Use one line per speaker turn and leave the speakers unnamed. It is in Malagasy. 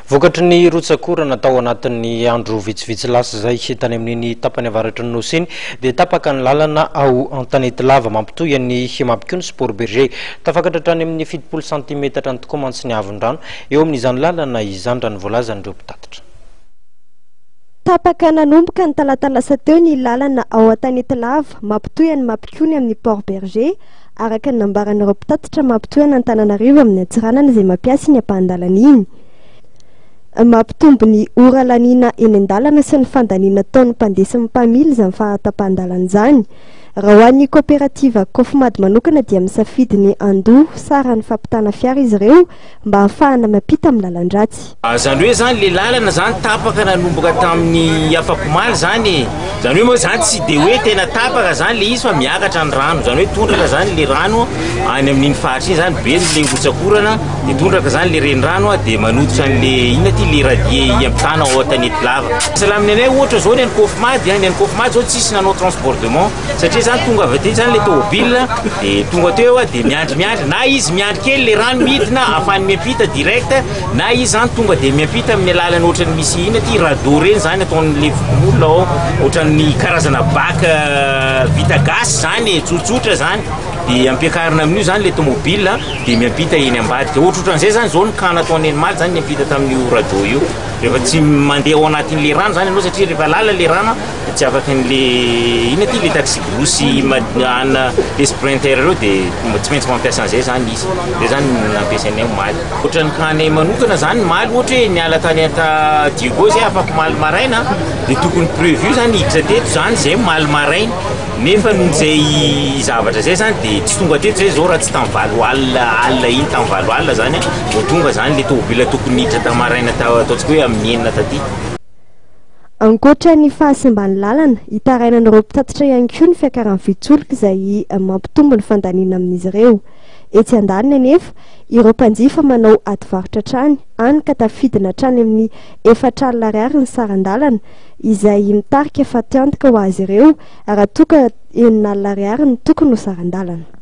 Vokatry ny rotsak'orana tao anatin'ny andro vitsivitsy lasa izay tany amin'iny tapany avaratry ny Nosy iny dia tapaka ny lalana ao Antanetilava mampitohy an'i Mampikony sy Port Bergé. Tafakatra hatrany amin'ny 70 santimetatra any tokoa mantsy ny haavon-drano eo amin'izany lalana izany raha ny voalazan'ireo mpitatitra.
Tapaka nanomboka ny talata lasa teo ny lalana ao Antanetilava mampitohy an'i Mampikony amin'ny Port Bergé araka ny nambaran'ireo mpitatitra mampitohy an'Antananarivo amin'ny Antsiranana izay mampiasa iny ampahan-dalana iny. Mampitombo ny ora laniana eny an-dalana sy ny fandaniana ataon'ny mpandeha sy ny mpamily izany fahatapahan-dalana izany. Raha ho an'ny kaoperativa Cofmad manokana dia misafidy ny handoa saran'ny fampitana fiara izy ireo mba hahafahana miampita amin'ny lalan-dratsy.
Zany hoe zany le lalana zany tapaka nanomboka tamin'ny afakomaly zany e, zany hoe moa zany tsy de hoe tena tapaka zany le izy fa miakatra ny rano, zany hoe tondraka zany le rano any amin'iny faritra iny zany, be le rotsakorana de tondraka zany le renirano de manototra an'le inona ty le radier hiampitana ao Antanetilava. Sahala amin'ny anay ohatra zao ny any Kofimady, ny any Kofimady zao tsisy nanao transbordement satria zany tonga avy aty zany le tômôbile de tonga teo de miandry miandry na izy miandry kely le rano midina ahafahany miampita direct na izy zany tonga de miampita amin'ny alalan'ny ohatran'ny misy inona ty radeau reny zany ataon'le fokonolona ao, ohatran'ny karazana bac vita gasy zany e, tsotsotra zany de ampiakarina amin'io zany le tômôbile de miampita eny ambadika, ohatrohatran'izay zany zao ny cas nataonay omaly zany niampita tamin'io radeau io, rehefa tsy mandeha ao anatin'le rano zany ianao satria rehefa lalina le rano Tsy afaka an'le inona ty le taxi brousse ana le sprinter reo de tsy maintsy mampiasa an'izay zany izy, zay zany no nampiasainay omaly. Ohatran'ny cas anay manokana zany omaly ohatra hoe niala tany anta Diego zay afakomaly maraina de tokony prévu zany hiditra teto zany zay omaly maraina nefa noho izay zavatra zay zany de tsy tonga teto zay zao raha tsy tamin'ny valo alina alina iny tamin'ny valo alina zany vao tonga zany le tômôbila tokony hiditra tamin'ny maraina ataontsika hoe amin'ny enina taty.
Ankoatra ny fahasimban'ny lalana, itarainan'ireo mpitatitra ihany koa ny fiakaran'ny vidin-tsolika izay mampitombo ny fandaniana amin'izy ireo. Etsy andaniny anefa, ireo mpanjifa manao ady varotra hatrany, hany ka tafidina hatrany amin'ny 40 ariary ny saran-dalana, izay mitarika fatiantoka ho azy ireo raha toa ka 60 ariary no tokony ho saran-dalana.